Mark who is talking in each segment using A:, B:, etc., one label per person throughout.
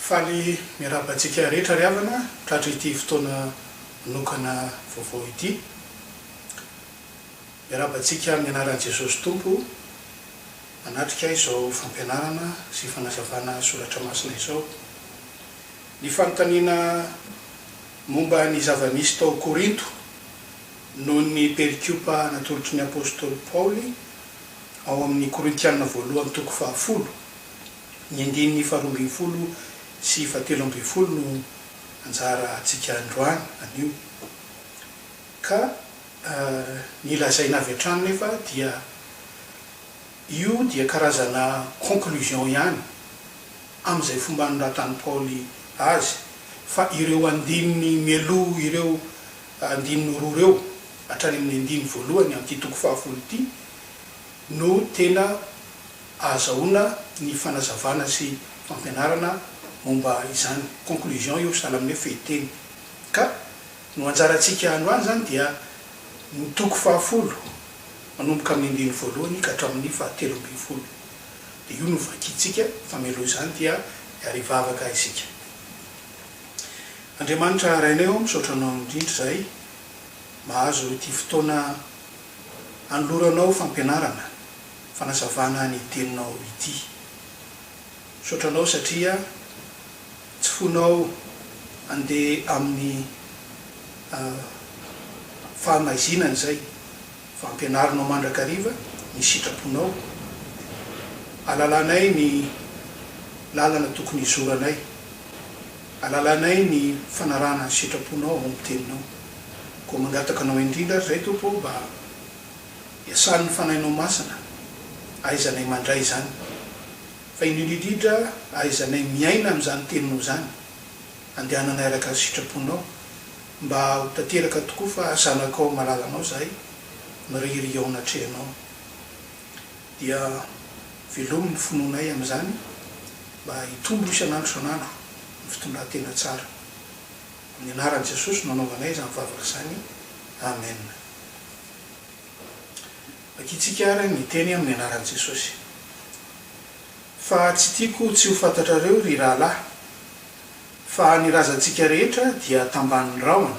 A: Faly miarahaba antsika rehetra ry havana tratry ity fotoana manokana vaovao ity. Miarahaba antsika amin'ny anaran'i Jesosy Tompo manatrika izao fampianarana sy fanazavana soratra masina izao. Ny fanontaniana momba ny zava-nisy tao Korinto noho ny perikopa natolotry ny apostoly Paoly ao amin'ny Korintiana voalohany toko fahafolo, ny andininy faharoa ambin'ny folo sy fahatelo ambin'ny folo no anjarantsika androany, anio. Ka ny lazaina avy hatrany nefa dia io dia karazana conclusion ihany amin'izay fomba anoratan'i Paoly azy fa ireo andininy mialoha ireo andininy roa ireo hatrany amin'ny andininy voalohany amin'ity toko fahafolo ity no tena ahazahoana ny fanazavana sy fampianarana momba izany. Conclusion io sahala amin'ny hoe fehinteny. Ka No anjarantsika androany izany dia ny toko fahafolo manomboka amin'ny andininy voalohany ka hatramin'ny fahatelo ambin'ny folo. Dia io no vakintsika fa mialoha izany dia hiara-hivavaka isika. Andriamanitra Rainay ô, misaotra Anao indrindra izahay mahazo ity fotoana anoloranao fampianarana, fanazavana ny Teninao ity. Misaotra Anao satria Tsy fonao handeha amin'ny fahamaizinana izay, fa ampianarinao mandrakariva ny sitraponao. Alalanay ny lalana tokony hizoranay. Alalanay ny fanarahana ny sitraponao ao amin'ny Teninao. Koa mangataka Anao indrindra ary izay, Tompo ô, mba hiasan'ny Fanahinao Masina ahaizanay mandray izany. Fa indrindra indrindra ahaizanay miaina amin'izany teninao izany, andehananay araka ny sitraponao, mba ho tanteraka tokoa fa zanakao malalanao izahay, miririha ao anatrehanao. Dia velomy ny finoanay amin'izany mba hitombo isan'andro isan'andro ny fitondran-tena tsara. Amin'ny anaran'i Jesosy no anaovanay izany vavaka izany. Amen. Vakintsika ary ny teny amin'ny anaran'i Jesosy. Fa tsy tiako tsy ho fantatrareo, ry rahalahy, fa ny razantsika rehetra dia tambanin'ny rahona,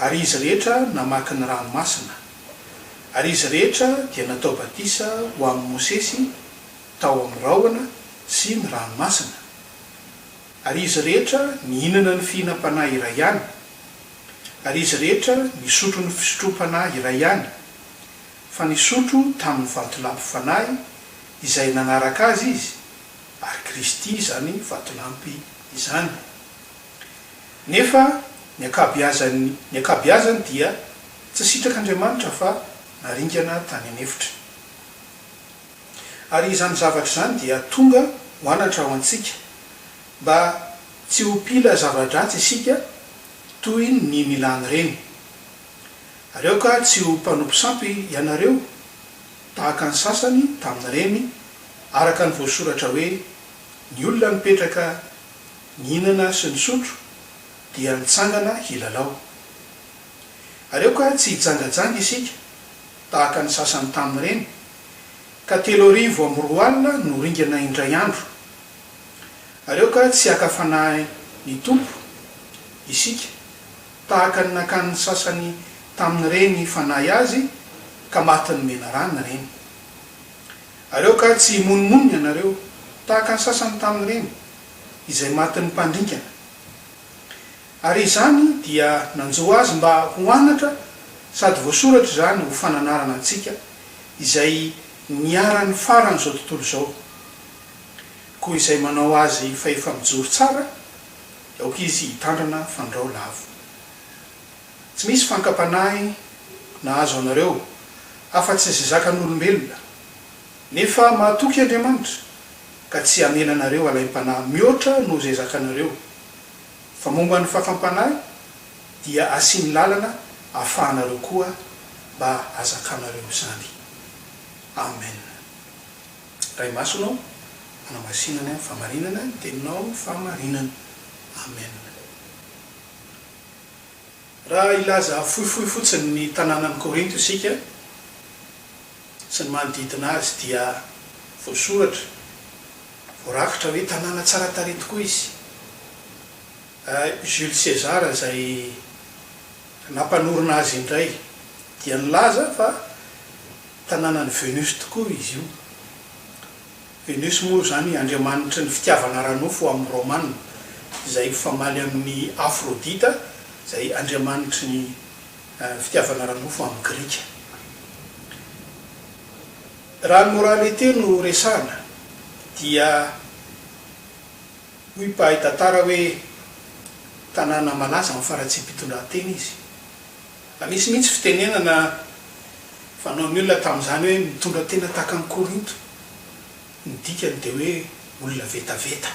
A: ary izy rehetra namaky ny ranomasina, ary izy rehetra dia natao batisa ho amin'i Mosesy tao amin'ny rahona sy ny ranomasina, ary izy rehetra nihinana ny fihinam-panahy iray ihany, Ary izy rehetra nisotro ny fisotroam-panahy iray ihany, fa nisotro tamin' ny vatolampy fanahy izay nanaraka azy izy, ary Kristy izany vatolampy izany. Nefa ny ankabeazan' ny ankabeazany dia tsy sitrak' Andriamanitra fa naringana tany an' efitra. Ary izany zavatra izany dia tonga ho anatra ho antsika, mba tsy ho mpila zava-dratsy isika toy ny nilàn'ireny. Ary aoka tsy ho mpanompo sampy ianareo, tahaka ny sasany tamin'ireny, araka ny voasoratra hoe, Ny olona nipetraka nihinana sy nisotro dia nitsangana hilalao. Ary aoka tsy hijangajanga isika, tahaka ny sasany tamin'ireny, ka 2003 no ringana indray andro. Ary aoka tsy haka fanahy ny Tompo isika, tahaka ny nakan'ny sasany tamin'ireny fanahy azy, ka matin'ny menarana ireny. Ary aoka tsy himonomonona ianareo, tahaka ny sasany tamin'ireny, izay matin'ny mpandringana. Ary izany dia nanjo azy mba ho anatra sady voasoratra izany ho fananarana antsika, izay niharan'ny faran'izao tontolo izao. Koa izay manao azy fa efa mijoro tsara, Aoka izy hitandrana fandrao lavo. Tsy misy fankam-panahy nahazo anareo, afa-tsy izay zakan'olombelona. Nefa mahatoky Andriamanitra, ka tsy hamela anareo halaim-panahy mihoatra noho izay zakanareo. Fa momba ny fakam-panahy, dia asiany lalana ahafahanareo koa mba hazakanareo izany. Amen. Ray Masina ô, manamasinana ny fahamarinana ny teninao fahamarinana. Amen. Raha hilaza fohifohy fotsiny ny tanànan'i Korinto isika sy ny manodidina azy dia voasoratra, voarakitra hoe tanàna tsara tarehy tokoa izy. Jules César izay nampanorina azy indray dia nilaza fa tanànan'i Venus tokoa izy io. Venus moa izany andriamanitry ny fitiavana ara-nofo amin'ny Romana, izay mifamaly amin'i Afrodita izay andriamanitry ny fitiavana ara-nofo amin'ny Grika. Raha ny moralité no resahana dia hoy mpahay tantara hoe tanàna malaza amin'ny faharatsiam-pitondrantena izy. Fa nisy mihitsy fitenenana fanaon'ny olona tamin'izany hoe mitondra tena tahaka an'i Korinto. Ny dikany dia hoe olona vetaveta.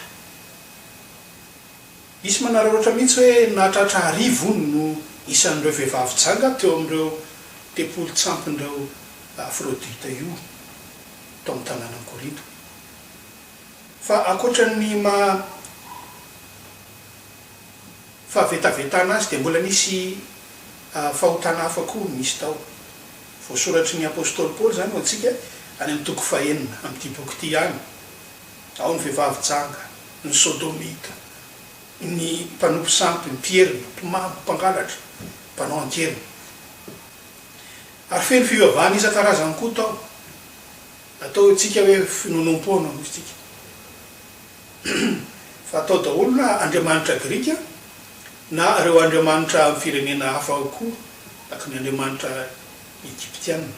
A: Misy manararaotra mihitsy hoe nahatratra arivony no isan'ireo vehivavy janga teo amin'ireo tempolin-tsampin'ireo Afrodita io tao amin'ny tanànan'i Korinto. Fa ankoatra ny maha fahavetavetana azy dia mbola nisy fahotana hafa koa nisy tao. Voasoratry ny apostoly Paoly izany ho antsika any amin'ny toko fahenina amin'ity boky ity ihany. Ao ny vehivavy janga, ny sodomita, ny mpanompo sampy, ny mpierina, mpimamo, mpangalatra, mpanao an-keriny. Ary feno fivavahana isan-karazany koa tao. Ataontsika hoe finoanoam-poana hoy isika. Fa atao daholo na andriamanitra grika na ireo andriamanitra amin'ny firenena hafa ao koa, tahaka ny andriamanitra egyptiana.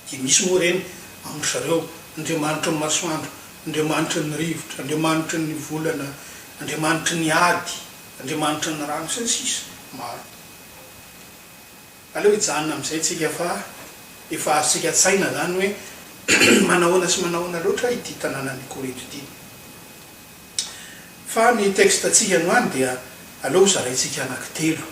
A: Dia misy moa ireny amin-dry zareo, andriamanitry ny masoandro, andriamanitry ny rivotra, andriamanitry ny volana, andriamanitry ny ady, andriamanitry ny rano, sy ny sisa Maro. Aleo hijanona amin'izay tsika fa efa azontsika an-tsaina izany hoe manahoana sy manahoana loatra ity tanànan'i Korinto ity. Fa ny texte-ntsika androany dia aleo ho zaraintsika anankitelo.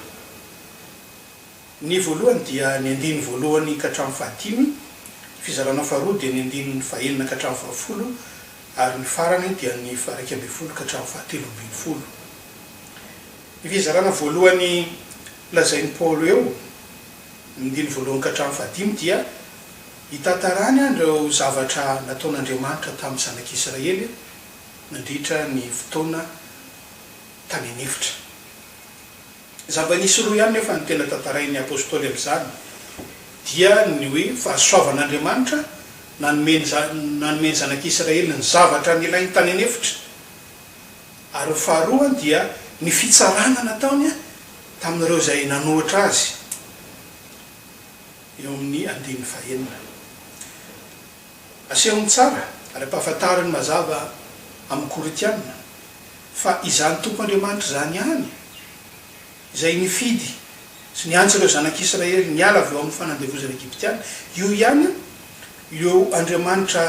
A: Ny voalohany dia ny andininy voalohany ka hatramin'ny fahadimy, ny fizarana faharoa dia ny andininy fahenina ka hatramin'ny fahafolo ary ny farany dia ny faha-11 ka hatramin'ny fahatelo ambinifolo. Ny fizarana voalohany lazain'i Paoly eo, ny andininy voalohany ka hatramin'ny fahadimy, dia itantarany ireo zavatra nataon'Andriamanitra tamin'ny zanak'Israely nandritra ny fotoana tany an'efitra. Zava-nisy roa ihany nefa no tena tantarain'ny apostoly amin'izany, dia ny hoe fahasoavan'Andriamanitra nanome ny nanome ny zanak'Israely ny zavatra nilainy tany an'efitra, Ary ny faharoa dia ny fitsarana nataony tamin'ireo izay nanohitra azy, eo amin'ny andininy fahenina. Asehony tsara ary ampahafantariny mazava amin'ny Korintiana fa izany Tompo Andriamanitra izany ihany, izay nifidy sy niantso ireo zanak'Israely niala avy eo amin'ny fanandevozana Egyptiana, io ihany io Andriamanitra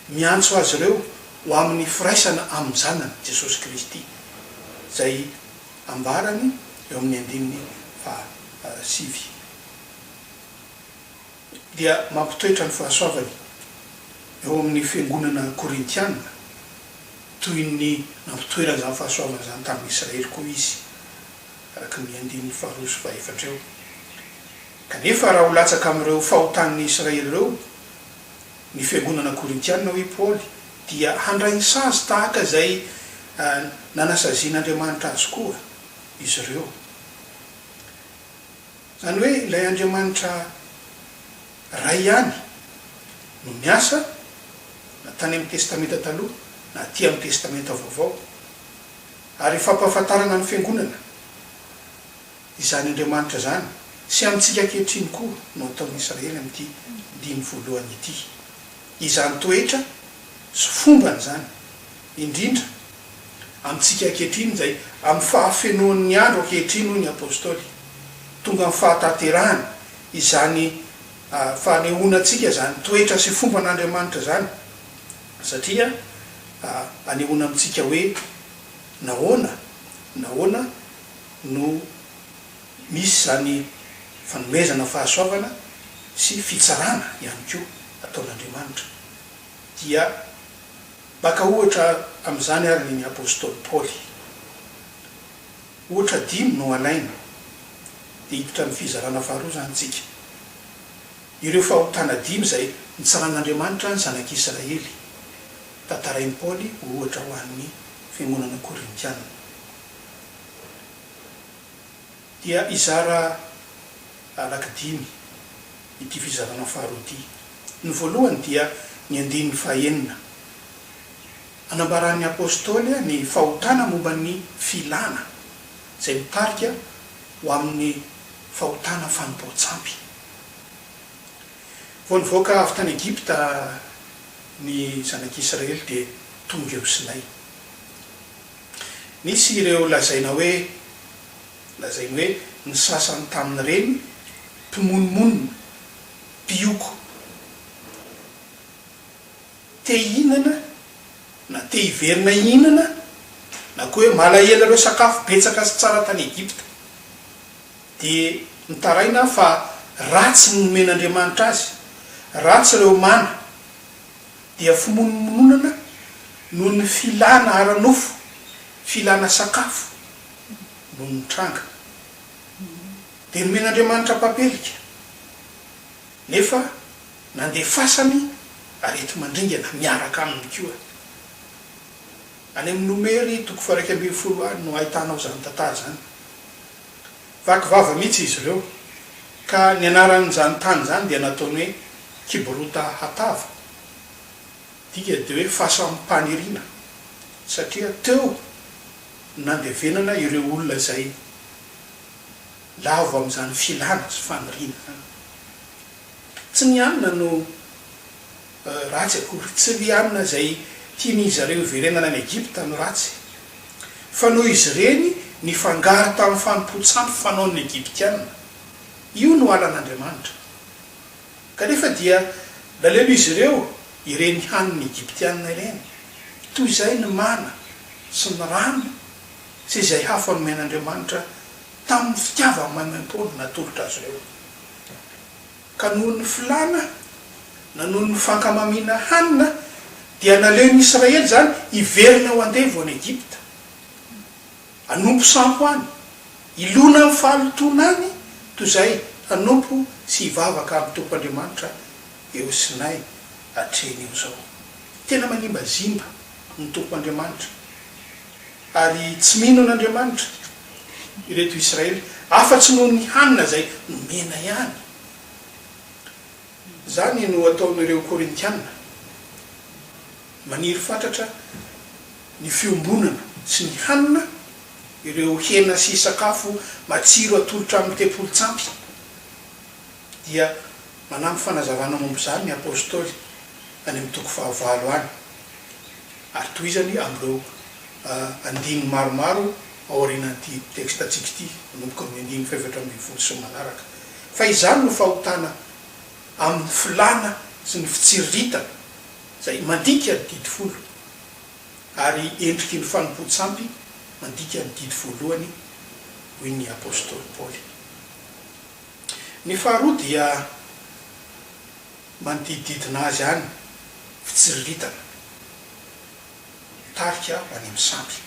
A: miantso azy ireo ho amin'ny firaisana amin'ny Zanany, Jesosy Kristy, izay ambarany eo amin'ny andininy fahasivy. Dia mampitoetra ny fahasoavany eo amin'ny fiangonana korintiana, toy ny nampitoerany izany fahasoavana izany tamin'ny Israely koa izy, araka ny andininy faharoa sy fahefatra eo. Kanefa raha ho latsaka amin'ireo fahotan'ny Israely ireo, Ny fiangonana korintiana, hoy i Paoly, dia handray ny sazy tahaka izay nanasazian'Andriamanitra azy koa izy ireo. Izany hoe ilay Andriamanitra Ray ihany no miasa na tany amin'ny Testamenta Taloha na aty amin'ny Testamenta Vaovao. Ary fampahafantarana ny fiangonana. Izany Andriamanitra izany, sy amintsika ankehitriny koa, no ataon'i Israely amin'ity andininy voalohany ity. Izany toetra sy fombany izany, indrindra, amintsika ankehitriny izay amin'ny fahafenoan'ny andro ankehitriny hoy ny Apostoly. Tonga amin'ny fahatanterahany izany fanehoana antsika izany toetra sy fomban'Andriamanitra izany satria anehoana amintsika hoe nahoana, nahoana no misy izany fanomezana fahasoavana sy fitsarana ihany koa ataon'Andriamanitra. Dia maka ohatra amin'izany ary ny Apostoly Paoly. Ohatra dimy no alaina, dia hiditra amin'ny fizarana faharoa izany tsika. Ireo fahotana dimy izay nitsaran'Andriamanitra ny zanak'Israely, tantarain'i Paoly ho ohatra ho an'ny fiangonana korintiana. Dia hizara anankidimy ity fizarana faharoa ity. Ny voalohany dia ny andininy fahenina. Anambaran'ny Apostoly ny fahotana momba ny filana izay mitarika ho amin'ny fahotana fanompoan-tsampy. Vao nivoaka avy tany Egypta ny zanak'Israely dia tonga eo Sinay. Nisy ireo lazaina hoe lazainy hoe ny sasany tamin'ireny mpimonomonona, mpihoko. Te hihinana na te hiverina hihinana na koa hoe malahelo ireo sakafo betsaka sy tsara tany Egypta. Dia mitaraina fa ratsy ny nomen'Andriamanitra azy, ratsy ireo mana. Dia fimonomononana noho ny filana ara-nofo, filana sakafo no nitranga. Dia nomen'Andriamanitra papelika. Nefa nandefasany areti-mandringana miaraka aminy koa. Any amin'ny Nomery toko faha-11 any no ahitanao izany tantara izany. Vaky vava mihitsy izy ireo, ka ny anaran'izany tany izany dia nataony hoe Kibrota Hatava, dikany dia hoe fasam-paniriana, satria teo no nandevenana ireo olona izay lavo amin'izany filana sy faniriana izany. Tsy ny hanina no ratsy akory, tsy ny hanina izay tian'izy ireo hiverenana any Egypta no ratsy, fa noho izy ireny nifangaro tamin'ny fanompoan-tsampy fanaon'ny Egyptiana. Io no halan'Andriamanitra. Kanefa dia naleon'izy ireo ireny hanin'ny Egyptiana ireny, toy izay ny mana sy ny rano sy izay hafa nomen'Andriamanitra tamin'ny fitiavany maimaimpoana natolotra azy ireo. Ka noho ny filàna na noho ny fankamamiana hanina dia naleon'ny Israely izany hiverina ho andevo any Egypta, hanompo sampy any, hilona amin'ny fahalotoana any toy izay hanompo sy hivavaka amin'ny Tompo Andriamanitra eo Sinay hatreny eo izao. Tena manimbazimba ny Tompo Andriamanitra ary tsy mino an'Andriamanitra ireto Israely afa-tsy noho ny hanina izay nomena ihany. Izany no ataon'ireo Korintiana, maniry fatratra ny fiombonana sy ny hanina ireo hena sy sakafo matsiro atolotra amin'ny tempolin-tsampy. Dia manampy fanazavana momba izany ny apostoly any amin'ny toko fahavalo any, ary tohizany amin'ireo andininy maromaro aorianan'ity tekstantsika ity, manomboka amin'ny andininy faha-14 sy ny manaraka. Fa izany no fahotana amin'ny filàna sy ny fitsiriritana, izay mandika ny didy folo, ary endriky ny fanompoan-tsampy mandika ny didy voalohany, hoy ny apostoly Paoly. Ny faharoa dia manodidididina azy any fitsiriritana. Mitarika ho any amin'ny sampy.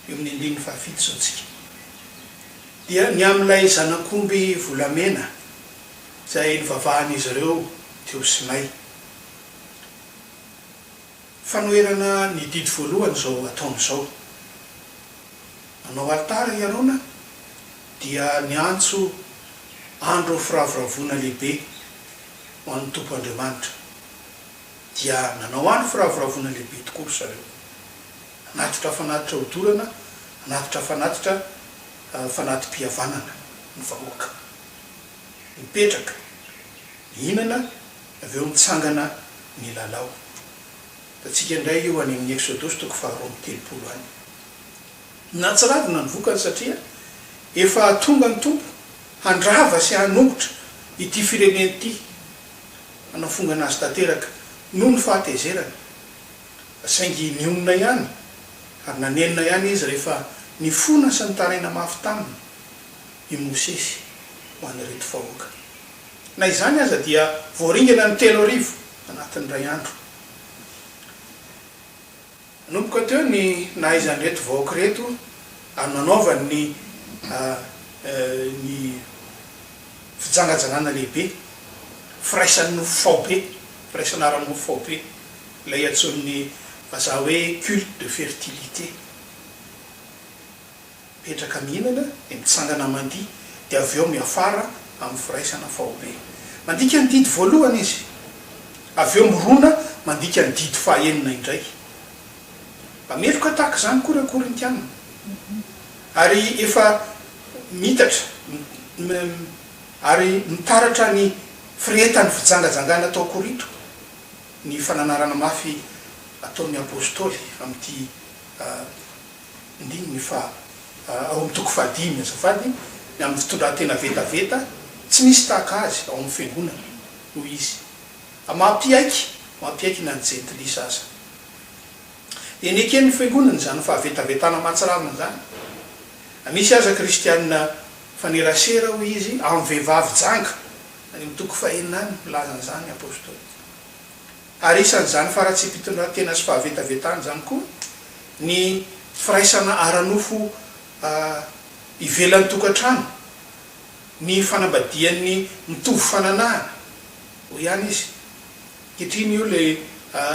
A: Eo amin'ny andininy fahafito izao tsika. Dia ny amin'ilay zanak'omby volamena izay nivavahan'izy ireo teo Sinay. Fanoherana ny didy voalohany izao ataony izao. Nanao alitara i Arona dia niantso andro firavoravoana lehibe ho an'ny Tompo Andriamanitra. Dia nanao andro firavoravoana lehibe tokoa ry zareo. Nanatitra fanatitra hodorana, nanatitra fanatitra fanati-pihavanana ny vahoaka. Nipetraka, nihinana, avy eo nitsangana nilalao. Hitantsika indray io any amin'ny Eksodosy toko faha-32 any. Nahatsiravina ny vokany satria efa tonga ny Tompo handrava sy hanongotra ity firenena ity, hanafongana azy tanteraka noho ny fahatezerany. Saingy nionona ihany ary nanenina ihany izy rehefa nifona sy nitaraina mafy taminy i Mosesy ho an'ireto vahoaka. Na izany aza dia voaringana ny 3000 anatin'ny iray andro. Nanomboka teo ny nahaizan'ireto vahoaka ireto ary nanaovany ny ny fijangajangana lehibe, firaisan'ny nofo faobe, firaisana ara-nofo faobe, ilay antsoin'ny vazaha hoe culte de fertilité. Mipetraka mihinana dia mitsangana mandihy dia avy eo miafara amin'ny firaisana faobe. Mandika ny didy voalohany izy. Avy eo mirona mandika ny didy fahaenina indray. Mba meloka tahaka izany koa ireo Korintiana. Ary efa miitatra ary mitaratra ny firehetan'ny fijangajangana tao Korinto ny fananarana mafy ataon'ny Apostoly amin'ity Andininy faha ao amin'ny toko fahadimy, azafady, ny amin'ny fitondran-tena vetaveta, tsy misy tahaka azy ao amin'ny fiangonana, hoy izy. Mampiaiky, mampiaiky na ny jentilisa aza. Dia neken'ny fiangonana izany fahavetavetana mahatsiravina izany. Misy aza kristiana mifanerasera, hoy izy, amin'ny vehivavy janga, any amin'ny toko fahenina any, milaza an'izany ny apostoly. Ary isan'izany faharatsiam-pitondrantena sy fahavetavetana izany koa ny firaisana ara-nofo ivelan'ny tokantrano, ny fanambadian'ny mitovy fananahana, hoy ihany izy. Ankehitriny io ilay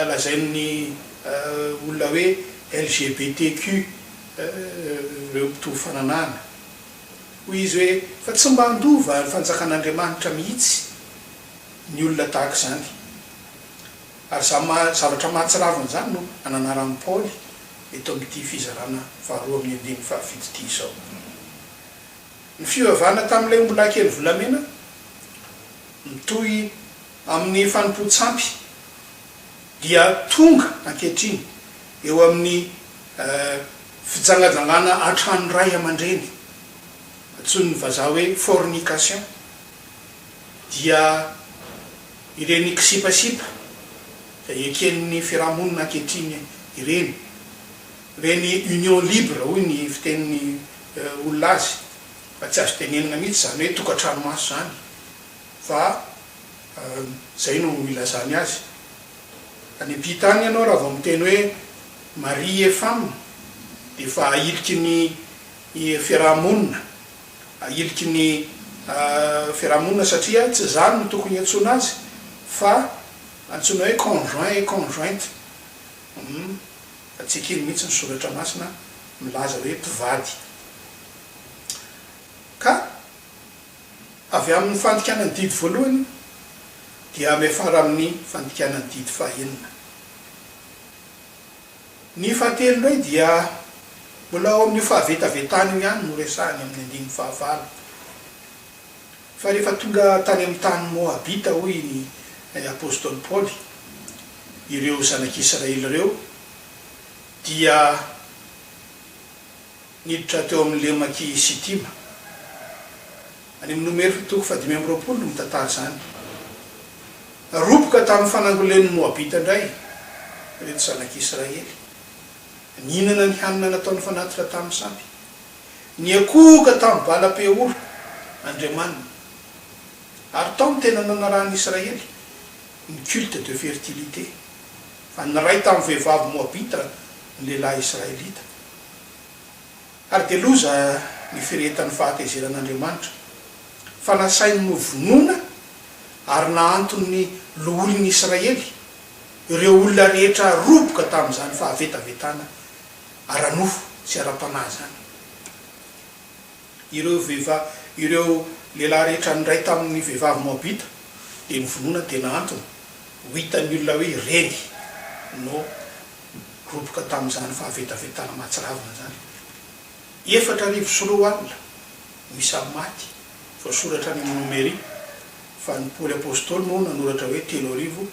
A: lazain'ny olona hoe LGBTQ, ireo mitovy fananahana. Hoy izy hoe, fa tsy mba handova ny fanjakan'Andriamanitra mihitsy ny olona tahaka izany. Ary izany maha zavatra mahatsiravina izany no ananaran'i Paoly eto amin'ity fizarana faharoa amin'ny andininy fahafito ity izao. Ny fivavahana tamin'ilay ombilahy kely volamena mitohy amin'ny fanompoan-tsampy dia tonga ankehitriny eo amin'ny fijangajangana an-trano ray aman-dreny, antsoin'ny vazaha hoe fornication. dia ireny kisipasipa izay eken'ny fiarahamonina ankehitriny ireny, ireny union libre hoy ny fitenin'ny olona azy, fa tsy azo tenenina mihitsy izany hoe tokantranomaso izany fa izay no ilazany azy. Any am-pita any ianao raha vao miteny hoe mari et femme dia efa ahiliky ny fiarahamonina. Ahiliky ny fiarahamonina satria tsy izany no tokony hiantsoana azy fa antsoina hoe conjoint et conjointe. Hum, fa tsy ekeny mihitsy ny soratra masina milaza hoe mpivady. Ka avy amin'ny fandikana ny didy voalohany dia miafara amin'ny fandikana ny didy fahenina. Ny fahatelo indray dia mbola ao amin'io fahavetavetana io ihany no resahiny amin'ny andininy fahavalo. Fa rehefa tonga tany amin'ny tany Moabita, hoy ny apostoly Paoly, ireo zanak'Israely ireo dia niditra teo amin'ny lemak'i Sitima. Any amin'ny Nomery toko fahadimy amby 20 no mitantara izany. Roboka tamin'ny fanangolen'ny Moabita indray ireto zanak'Israely. Nihinana ny hanina nataony fanatitra tamin'ny sampy. Niankohoka tamin'i Bala-peora, andriamaniny. Ary tao no tena nanarahan'ny Israely ny culte de fertilité. Fa niray tamin'ny vehivavy moabita ny lehilahy israelita. Ary dia loza ny firehetan'ny fahatezeran'Andriamanitra, fa nasainy novonoina ary nahanton'ny loholon'ny Israely ireo olona rehetra roboka tamin'izany fahavetavetana ara-nofo sy ara-panahy izany. Ireo vehivavy, ireo lehilahy rehetra niray tamin'ny vehivavy Moabita dia novonoina dia nahantona, ho hitan'ny olona hoe ireny no roboka tamin'izany fahavetavetana mahatsiravina izany. 2004 no isan'ny maty, voasoratra any amin'ny Nomery, fa ny Paoly Apostoly moa nanoratra hoe 2003.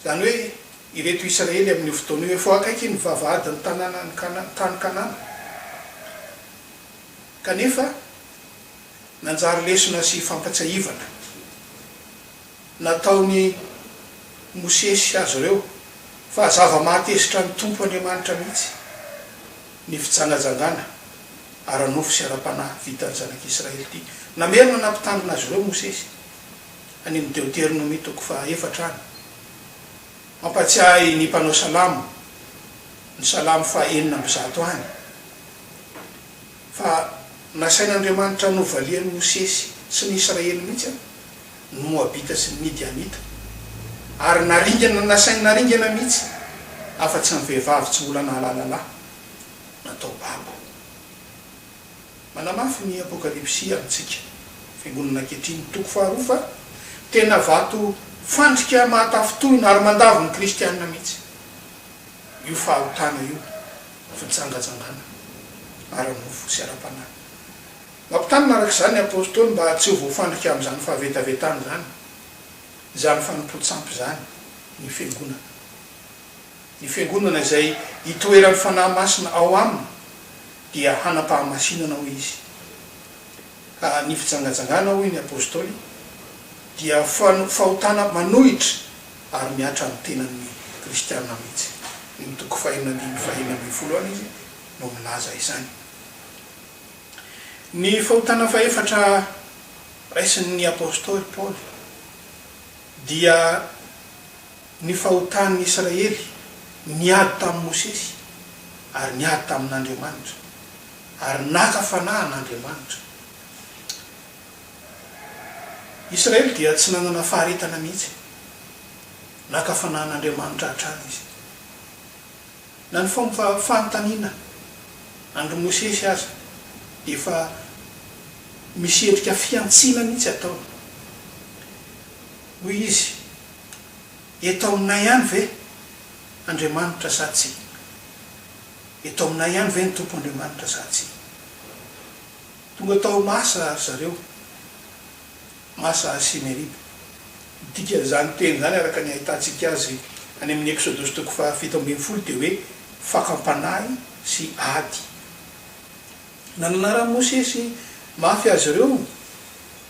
A: Izany hoe ireto Israely amin'io fotoana io efa ho akaiky ny vavahadin'ny tanànan'i Kana, tany Kanana. Kanefa nanjary lesona sy fampatsiahivana nataon'i Mosesy azy ireo fa zava-mahatezitra ny Tompo Andriamanitra mihitsy ny fijangajangana ara-nofo sy ara-panahy vitan'ny zanak'Israely ity. Namerina nampitandrina azy ireo Mosesy any amin'ny Deoteronomia toko fahaefatra any. Mampatsiahy ny mpanao salamo ny salamo faha 106 any fa nasain'Andriamanitra novalian'i Mosesy sy ny Israely mihitsy ny Moabita sy ny Midianita ary naringana nasainy naringana mihitsy afa-tsy ny vehivavy tsy mbola nahalala lahy natao babo. Manamafy ny Apokalypsy amintsika, Fiangonana ankehitriny, toko faharoa fa tena vato fandrika mahatafintohina ary mandavo ny kristiana mihitsy io fahotana io, fijangajangana ara-nofo sy ara-panahy. Mampitanina araka izany ny Apostoly mba tsy ho voafandrika amin'izany fahavetavetana izany, izany fanompoan-tsampy izany ny Fiangonana. Ny Fiangonana izay itoeran'ny Fanahy Masina ao aminy dia hanam-pahamasinana, hoy izy. Ka ny fijangajangana, hoy ny Apostoly, dia fahotana manohitra ary mihatra amin'ny tenan'ny kristiana mihitsy. Ny toko fahenina andininy fahenina ambinifolo any izy no milaza izany. Ny fahotana fahefatra raisin'ny Apostoly Paoly dia ny fahotan'ny Israely niady tamin'i Mosesy ary niady tamin'Andriamanitra ary naka fanahy an'Andriamanitra. Israely dia tsy nanana faharetana mihitsy. Naka fanahy an'Andriamanitra hatrany izy. Na ny fomba fanontaniana an-dry Mosesy aza dia efa misy endrika fihantsiana mihitsy ataony. Hoy izy, Eto aminay ihany ve Andriamanitra sa tsia? Eto aminay ihany ve ny Tompo Andriamanitra sa tsia? Tonga tao Masa ry zareo, Masa sy Meriba. Ny dikan'izany teny izany araka ny ahitantsika azy any amin'ny Eksodosy toko faha-17 dia hoe fakam-panahy sy ady. Nananaran'i Mosesy mafy azy ireo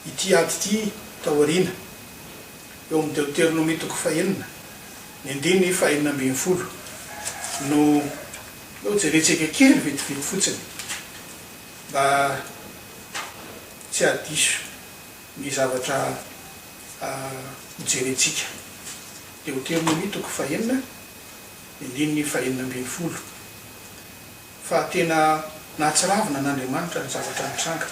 A: ity ady ity taoriana, eo amin'ny Deoteronomia toko fahenina, ny andininy fahenina ambinifolo no hojerentsika kely vetivety fotsiny mba tsy hahadiso ny zavatra hojerentsika. Deoteronomia toko fahenina, ny andininy fahenina ambinifolo. Fa tena nahatsiravina an'Andriamanitra ny zavatra nitranga.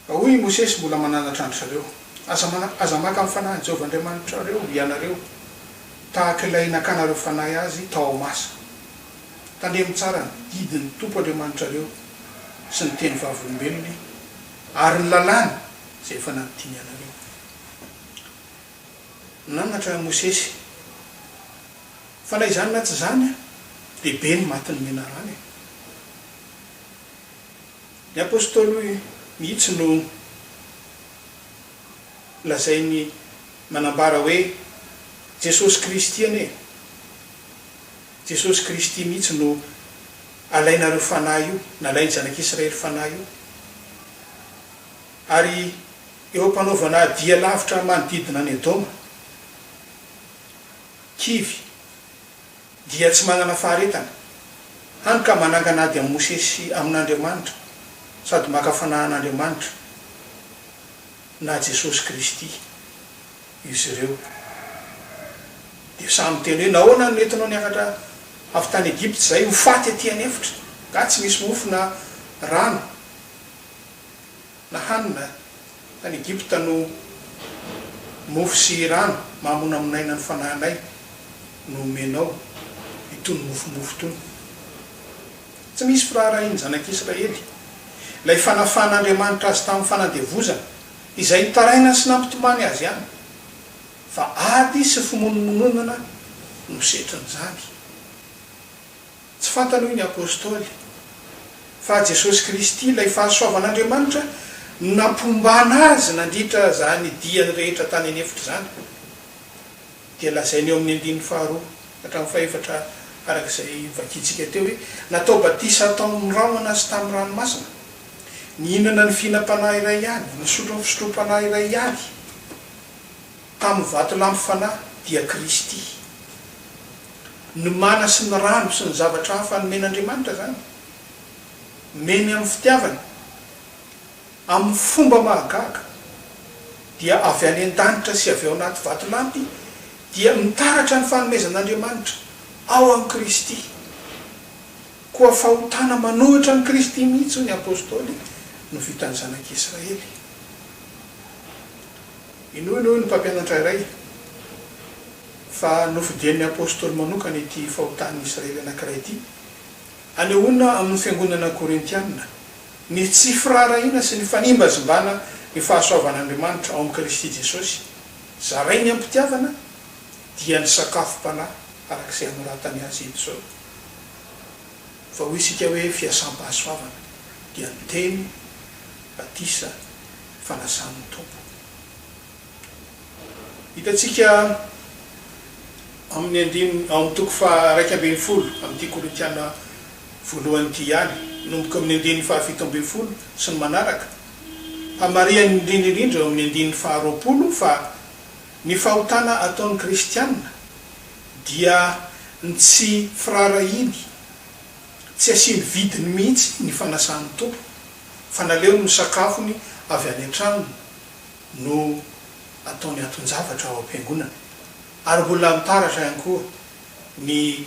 A: Fa hoy i Mosesy mbola mananatra an-dry zareo, Aza aza maka ny fanahin'i Jehovah Andriamanitrareo ianareo, tahaka ilay nakanareo fanahy azy tao Masa. Tandremo tsara ny didin'ny Tompo Andriamanitrareo sy ny teny vavolombelony ary ny lalàny izay efa nandidiany anareo. Nananatra Mosesy. Fa na izany na tsy izany dia be ny matin'ny menarana e! Ny Apostoly mihitsy no lazainy manambara hoe Jesosy Kristy anie e! Jesosy Kristy mihitsy no alainareo fanahy io, nalain'ny zanak'Israely fanahy io. Ary eo am-panaovana dia lavitra manodidina an'i Edoma, kivy, dia tsy manana faharetana, hany ka manangana ady amin'i Mosesy sy amin'Andriamanitra sady maka fanahy an'Andriamanitra na Jesosy Kristy izy ireo. Dia samy miteny hoe, Nahoana no nentinao niakatra avy tany Egypta izahay ho faty aty an'efitra? Angaha tsy misy mofo na rano? Na hanina tany Egypta no mofo sy rano mahamonamonaina ny fanahinay no omenao itony mofomofo itony. Tsy misy firaharahian'ny zanak'Israely ilay fanafahan'Andriamanitra azy tamin'ny fanandevozana, izay nitarainany sy nampitomany azy ihany, fa ady sy fimonomononana no setrin'izany. Tsy fantany hoy ny Apostoly, fa Jesosy Kristy, ilay fahasoavan'Andriamanitra, Nampombana azy nandritra izany diany rehetra tany an'efitra izany, dia lazainy eo amin'ny andininy faharoa hatramin'ny fahefatra araka izay novakintsika teo hoe, Natao batisa tao amin'ny rahona sy tamin'ny ranomasina, nihinana ny fihinam-panahy iray ihany, nisotro ny fisotroam-panahy iray ihany, tamin'ny vatolampy fanahy, dia Kristy. Ny mana sy ny rano sy ny zavatra hafa nomen'Andriamanitra izany, nomeny amin'ny fitiavany, Amin'ny fomba mahagaga, dia avy any an-danitra sy avy ao anaty vatolampy dia mitaratra ny fanomezan'Andriamanitra ao amin'i Kristy. Koa fahotana manohitra an'i Kristy mihitsy, hoy ny Apostoly, no vitan'ny zanak'Israely. Inoana, hoy ny mpampianatra iray, fa nofidian'ny Apostoly manokana ity fahotan'ny Israely anankiray ity, hanehoana amin'ny fiangonana korintiana Ny tsy firaharahiana sy ny fanimbazimbana ny fahasoavan'Andriamanitra ao amin'i Kristy Jesosy, zarainy am-pitiavana, dia ny sakafom-panahy araka izay anoratany azy eto izao. Fa hoy isika hoe fiasam-pahasoavana dia ny teny, batisa, fanasan'ny Tompo. Hitantsika amin'ny andininy, ao amin'ny toko faha-11 amin'ity Korintiana voalohany ity ihany, manomboka amin'ny andininy faha-17 sy ny manaraka, fa marihany indrindra indrindra eo amin'ny andininy faha-20 fa ny fahotana ataon'ny kristiana dia ny tsy firaharahiany, tsy asiany vidiny mihitsy ny fanasan'ny Tompo, fa naleony ny sakafony avy any an-tranony no ataony anton-javatra ao am-piangonana, ary mbola mitaratra ihany koa ny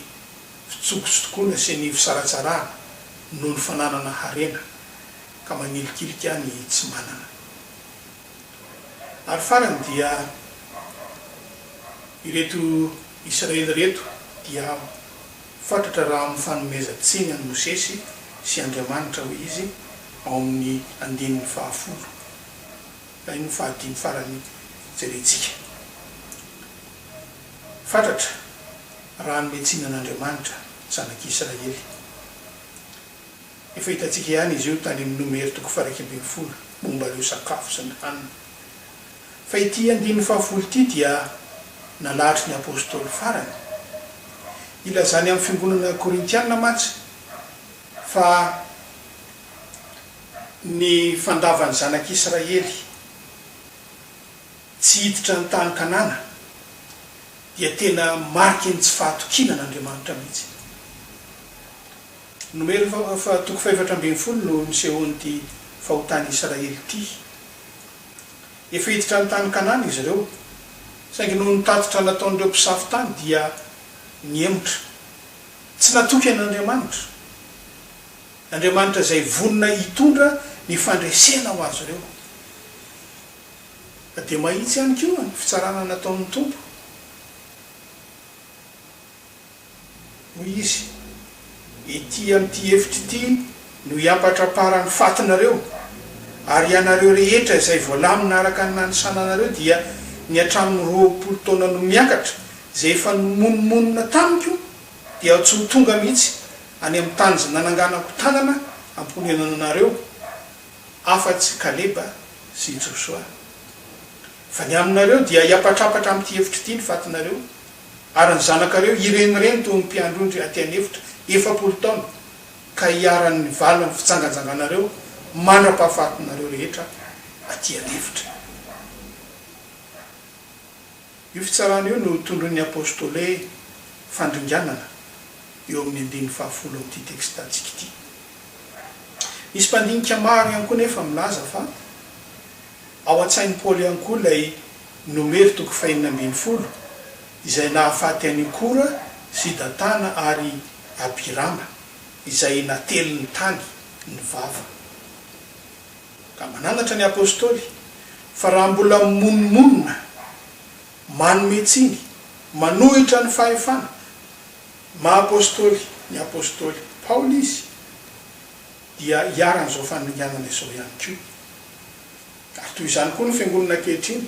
A: fitsokotsitokoana sy ny fisaratsarahana noho ny fananana harena ka manilikilika ny tsy manana. Ary farany dia ireto Israely ireto dia fatratra raha amin'ny fanomezan-tsiny an'i Mosesy sy Andriamanitra hoy izy ao amin'ny andininy fahafolo. Ilay no fahadimy farany jerentsika. Fatratra raha hanome tsiny an'Andriamanitra ny zanak'Israely. Efa hitantsika ihany izy io tany amin'ny Nomery toko faha-11 momba ireo sakafo sy ny hanina. Fa ity andininy fahafolo ity dia nalahatry ny apostoly farany. Ilazany amin'ny fiangonana korintiana mantsy fa ny fandavan'ny zanak'Israely tsy hiditra ny tany Kanana dia tena mariky ny tsy fahatokiana an'Andriamanitra mihitsy. Nomeriny fa toko fahefatra ambin'ny folo no nisehoan'ity fahotan'i Israely ity. Efa hiditra ny tany Kanana izy ireo, saingy noho ny tatitra nataon'ireo mpisafo tany dia nihemotra. Tsy natoky an'Andriamanitra. Andriamanitra izay vonona hitondra ny fandresena ho azy ireo. Fa dia mahitsy ihany koa ny fitsarana nataon'ny Tompo. Hoy Izy, Ety amin'ity efitra ity no hiampatramparan'ny fatinareo, ary ianareo rehetra izay voalamina araka ny nanisana anareo dia ny hatramin'ny 20 taona no miakatra, izay efa nimonomonona tamiko, dia tsy ho tonga mihitsy any amin'ny tany izay nananganako tanana hamponenana anareo, afa-tsy Kaleba sy Josoa. Fa ny aminareo dia hiampatrampatra amin'ity efitra ity ny fatinareo, ary ny zanakareo hirenireny toy ny mpiandry ondry aty an'efitra 40 taona, ka hiharan'ny valin'ny fijanganjanganareo mandra-pahafatinareo rehetra aty an'efitra. Io fitsarana io no tondroin'ny Apôstôly fandringanana eo amin'ny andininy fahafolo amin'ity tekstantsika ity. Misy mpandinika maro ihany koa nefa milaza fa ao an-tsain'i Paoly ihany koa ilay Nomery toko fahenina ambin'ny folo izay nahafaty an'i Kora sy Datana ary Abirama izay natelin'ny tany ny vava. Ka mananatra ny Apostoly fa raha mbola mimonomonona, manome tsiny, manohitra ny fahefana maha Apostoly ny Apostoly Paoly izy, dia iharan'izao fandringanana izao ihany koa. Ary toy izany koa ny Fiangonana ankehitriny,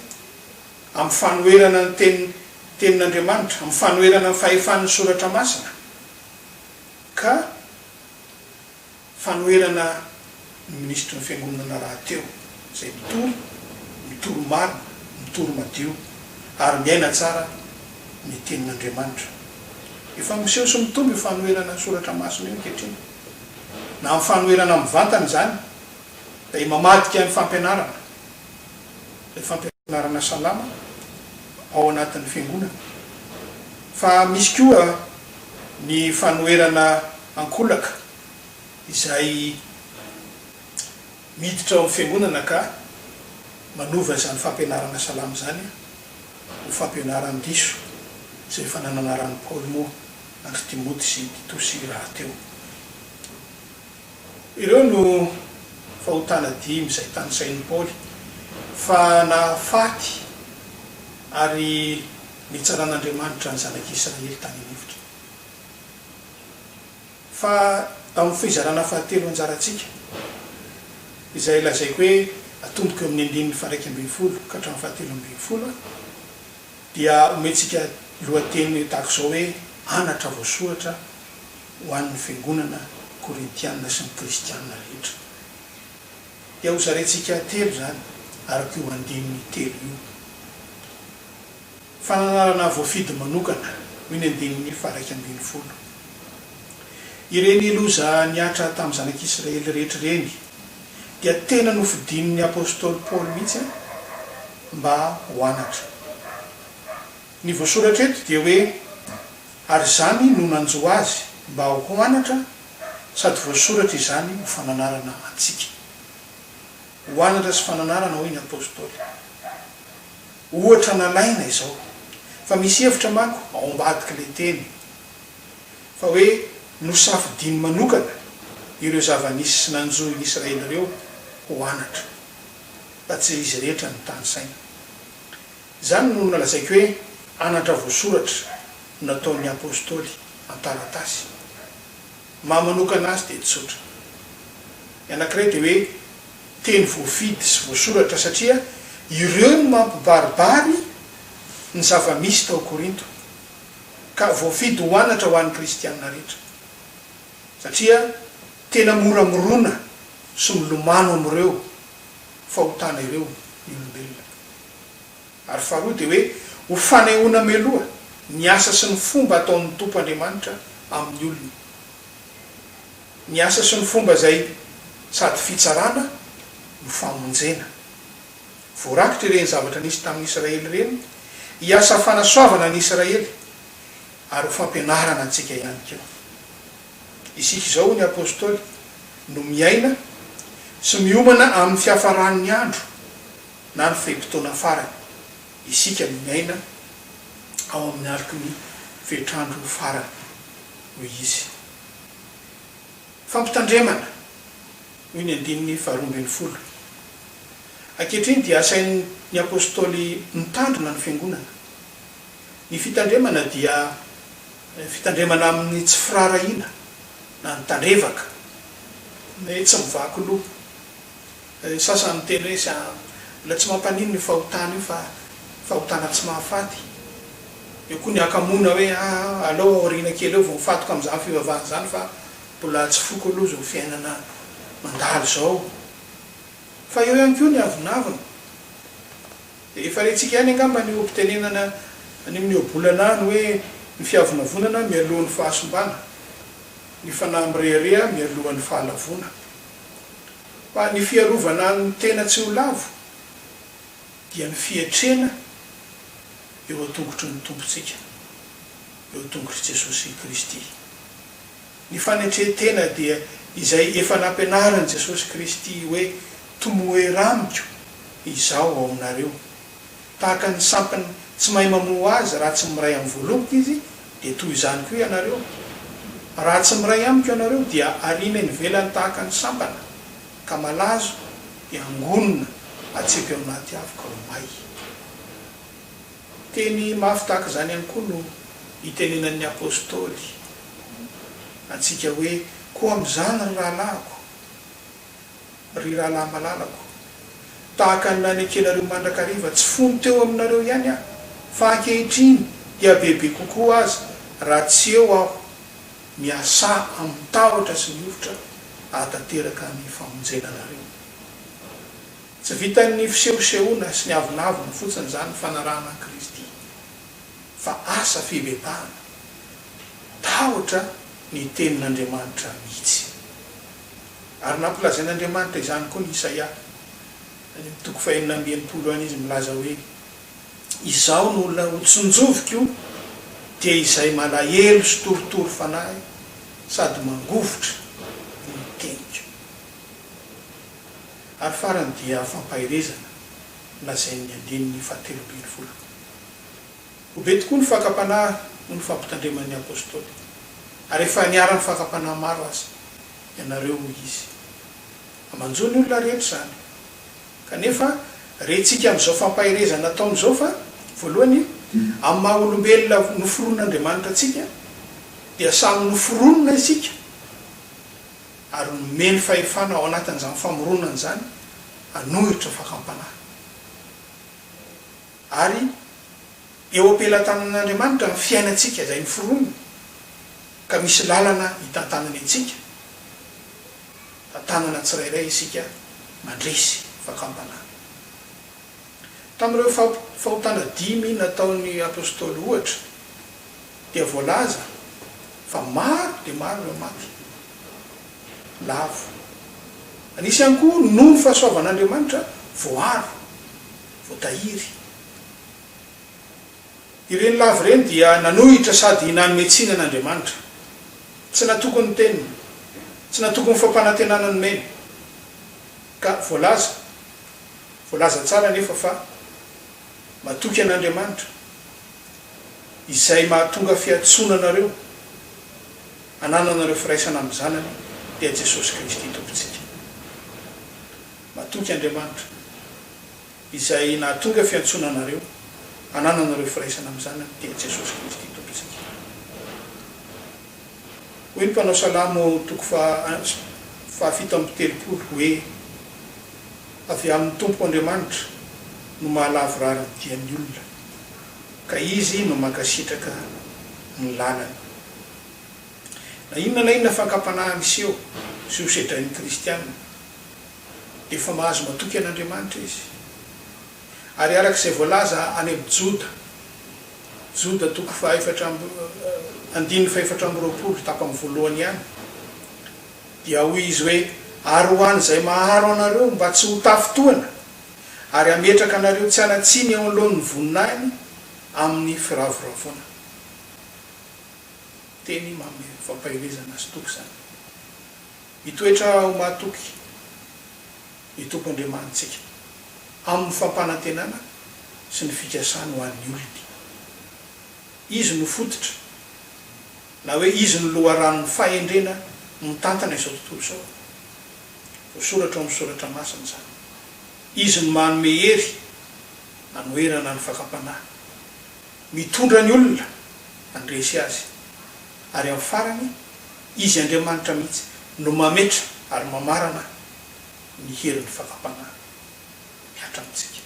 A: amin'ny fanoherana ny teny Tenin'Andriamanitra, amin'ny fanoherana ny fahefan'ny Soratra Masina, ka fanoherana ny minisitry ny Fiangonana rahateo. Izay mitory, mitory marina, mitory madio ary miaina tsara ny Tenin'Andriamanitra. Efa miseho sy mitombo io fanoherana ny Soratra Masina io ankehitriny. Na amin'ny fanoherana mivantana izany, izay mamadika ny fampianarana, ilay fampianarana salama ao anatin'ny Fiangonana. Fa misy koa ny fanoherana ankolaka izay miditra ao amin'ny Fiangonana ka manova izany fampianarana salama izany ho fampianaran-diso izay efa nananaran'i Paoly moa an-dry Timoty sy Titosy rahateo. Ireo no fahotana dimy izay tanisain'i Paoly fa nahafaty ary nitsaran'Andriamanitra ny zanak'Israely tany an'efitra. Fa amin'ny fizarana fahatelo anjarantsika, izay lazaiko hoe atomboko eo amin'ny andininy faha-11 ka hatramin'ny fahatelo ambinifolo, dia omentsika lohateny tahaka izao hoe Anatra voasoratra ho an'ny Fiangonana Korintiana sy ny Kristiana rehetra. Dia hozaraintsika telo izany araka io andininy telo io. Fananarana voafidy manokana, hoy ny andininy faha-11. Ireny loza nihatra tamin'ny zanak'Israely rehetra ireny dia tena nofidin'ny apostoly Paoly mihitsy mba ho anatra. Ny voasoratra eto dia hoe ary izany no nanjo azy mba ho anatra sady voasoratra izany ho fananarana antsika. Ho anatra sy fananarana hoy ny apostoly. Ohatra nalaina izao. Fa misy hevitra manko ao ambadik'ilay teny. Fa hoe nosafidiany manokana ireo zava-nisy sy nanjo ny Israely ireo ho anatra. Fa tsy izy rehetra no tanisaina. Izany no nolazaiko hoe anatra voasoratra no nataon'ny Apostoly an-taratasy. Maha manokana azy dia tsotra. Ny anankiray dia hoe teny voafidy sy voasoratra satria ireo no mampibaribary ny zava-misy tao Korinto, ka voafidy ho anatra ho an'ny kristiana rehetra. Satria tena mora mirona sy milomano amin'ireo fahotana ireo ny olombelona. Ary faharoa dia hoe ho fanehoana meloha ny asa sy ny fomba ataon'ny Tompo Andriamanitra amin'ny olony. Ny asa sy ny fomba izay sady fitsarana no famonjena. Voarakitra ireny zavatra nisy tamin'ny Israely ireny hiasa fanasoavana ny Israely ary ho fampianarana antsika ihany koa. Isika izao, hoy ny Apostoly, no miaina sy miomana amin'ny fiafaran'ny andro na ny fe-potoana farany. Isika no miaina ao amin'ny aloky ny fetr'andro farany, hoy izy. Fampitandremana, hoy ny andininy faharoa ambinifolo. Ankehitriny dia asain'ny Apostoly mitandrina ny Fiangonana. Ny fitandremana dia fitandremana amin'ny tsy firaharahiana na ny tandrevaka, ny hoe tsy mivaky loha. Ny sasany miteny hoe sa mbola tsy mampaninona io fahotana io fa fahotana tsy mahafaty. Eo koa ny hakamoana hoe aa aleo aoriana kely eo vao mifantoka amin'izany fivavahana izany fa mbola tsy foko aloha izao fiainana mandalo izao. Fa eo ihany koa ny avonavona. Dia efa rentsika ihany angamba ny oha-pitenenana any amin'ny ohabolana any hoe ny fiavonavonana mialoha ny fahasimbana, ny fanahy mirehareha mialoha ny fahalavoana. Fa ny fiarovana ny tena tsy ho lavo dia ny fietrena eo an-tongotry ny Tompontsika, eo an-tongotr'i Jesosy Kristy. Ny fanetren-tena dia izay efa nampianarin'i Jesosy Kristy hoe, Tomoera amiko, Izaho ao aminareo. Tahaka ny sampiny tsy mahay mamoa azy raha tsy miray amin'ny voaloboka izy, dia toy izany koa ianareo. Raha tsy miray amiko ianareo, dia ariana eny ivelany tahaka ny sampana, ka malazo, dia angonina, atsipy ao anaty afo ka ho may. Teny mafy tahaka izany ihany koa no itenenan'ny Apostoly antsika hoe, Koa amin'izany, ry rahalahiko, Ry rahalahy malalako, tahaka ny nanekenareo mandrakariva, tsy fony teo aminareo ihany aho, fa ankehitriny dia bebe kokoa aza, raha tsy eo aho, miasà amin'ny tahotra sy ny hovitra hahatanteraka ny famonjena anareo. Tsy vitan'ny fisehosehoana sy ny avonavona fotsiny izany ny fanarahana an'i Kristy, fa asa fibebahana, tahotra ny tenin'Andriamanitra mihitsy. Ary nampilazain'Andriamanitra izany koa ny Isaia, any amin'ny toko fahenina amby 60 any izy milaza hoe, Izaho no olona hotsinjoviko, dia izay malahelo sy torotoro fanahy sady mangovitra ny teniko. Ary farany dia fampaherezana lazain'ny andininy fahatelo ambin'ny folo. Ho be tokoa ny fakam-panahy hoy ny fampitandreman'ny Apostoly. Ary efa niharan'ny fakam-panahy maro aza ianareo hoy izy. Manjo ny olona rehetra izany. Kanefa rentsika amin'izao fampaherezana ataony izao fa, voalohany, amin'ny maha olombelona noforonin'Andriamanitra antsika, dia samy noforonina isika ary nomeny fahefana ao anatin'izany famoronana izany hanohitra fakam-panahy. Ary eo am-pelatanan'Andriamanitra ny fiainantsika izay noforoniny, ka misy lalana hitantanany antsika, tantanana tsirairay isika mandresy fakam-panahy. Tamin'ireo fahotana dimy nataon'ny Apostoly ohatra, dia voalaza fa maro dia maro ireo maty, lavo. Nisy ihany koa noho ny fahasoavan'Andriamanitra voaro, voatahiry. Ireny lavo ireny dia nanohitra sady nanome tsiny an'Andriamanitra. Tsy natoky ny teniny. Tsy natoky ny fampanantenana nomeny. Ka voalaza, voalaza tsara anefa fa matoky an'Andriamanitra, izay mahatonga fiantsoana anareo hanananareo firaisana amin'ny Zanany, dia Jesosy Kristy Tompontsika. Matoky Andriamanitra. Izay nahatonga fiantsoana anareo hanananareo firaisana amin'ny Zanany dia Jesosy Kristy Tompontsika. Hoy ny mpanao salamo toko faha-37 hoe, Avy amin'ny Tompo Andriamanitra no mahalavorary ny dian'ny olona, ka Izy no mankasitraka ny lalany. Na inona na inona fakam-panahy miseho sy hosedrain'ny kristiana, dia efa mahazo matoky an'Andriamanitra izy. Ary araka izay voalaza any amin'ny Joda, Joda toko fahaefatra amby, andininy fahefatra amby 20, tapany voalohany ihany, dia hoy izy hoe, Ary ho an'izay maharo anareo mba tsy ho tafintohina, ary hametraka anareo tsy hanan-tsiny eo anoloan'ny voninahiny amin'ny firavoravoana. Teny manome fampaherezana sy toky izany. Hitoetra ho mahatoky ny Tompo Andriamanitsika amin'ny fampanantenana sy ny fikasany ho an'ny olony. Izy no fototra, na hoe Izy no loharanon'ny fahendrena mitantana izao tontolo izao. Voasoratra ao amin'ny Soratra Masina izany. Izy no manome hery hanoherana ny fakam-panahy, mitondra ny olona handresy azy, ary amin'ny farany, Izy Andriamanitra mihitsy no mametra ary mamarana ny herin'ny fakam-panahy mihatra amintsika.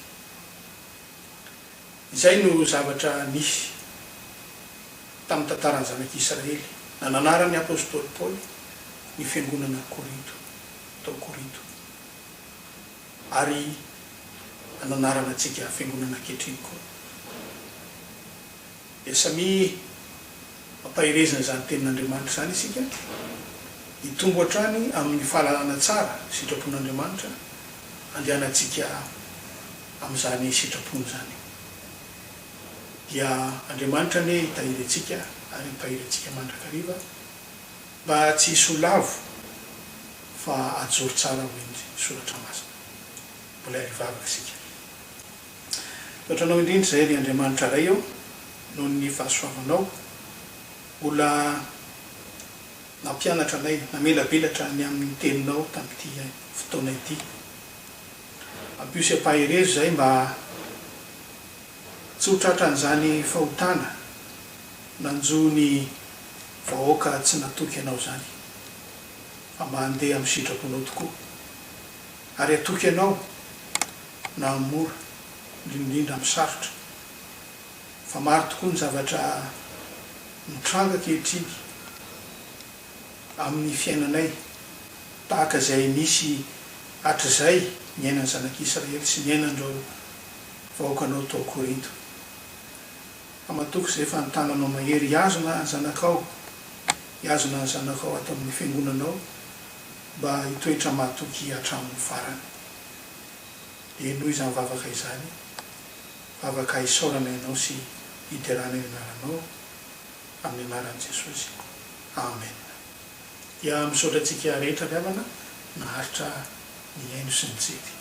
A: Izay no zavatra nisy tamin'ny tantaran'ny zanak'i Israely, nananaran'ny apostoly Paoly ny fiangonana Korinto, tao Korinto, ary ananarana antsika fiangonana ankehitriny koa. Dia samia ampaherezina izany tenin'Andriamanitra izany isika, hitombo hatrany amin'ny fahalalana tsara ny sitrapon'Andriamanitra, handehanantsika amin'izany sitrapony izany. Dia Andriamanitra anie hitahiry antsika ary hampahery antsika mandrakariva mba tsy hisy ho lavo fa hajoro tsara hoy ny Soratra Masina. Mbola hivavaka isika. Misaotra Anao indrindra izay ry Andriamanitra Ray ô noho ny fahasoavanao mbola nampianatra anay, namelabelatra ny amin'ny Teninao tamin'ity fotoana ity. Ampio sy ampaherezo izahay mba tsy ho tratran'izany fahotana nanjo ny vahoaka tsy natoky Anao izany fa mba handeha amin'ny sitraponao tokoa ary hatoky Anao na amin'ny mora, indrindra indrindra amin'ny sarotra, fa maro tokoa ny zavatra mitranga ankehitriny amin'ny fiainanay, tahaka izay nisy. hatrizay niainan'ny zanak'Israely sy niainan'ireo vahoakanao tao Korinto. Fa matoky izay fa ny tananao mahery hihazona ny zanakao, hihazona ny zanakao ato amin'ny fiangonanao mba hitoetra mahatoky hatramin'ny farany. Henoy izany vavaka izany, vavaka isaorana Ianao sy hiderana ny anaranao, amin'ny anaran'i Jesosy. Amen. Dia misaotra antsika rehetra ry havana naharitra nihaino sy nijery.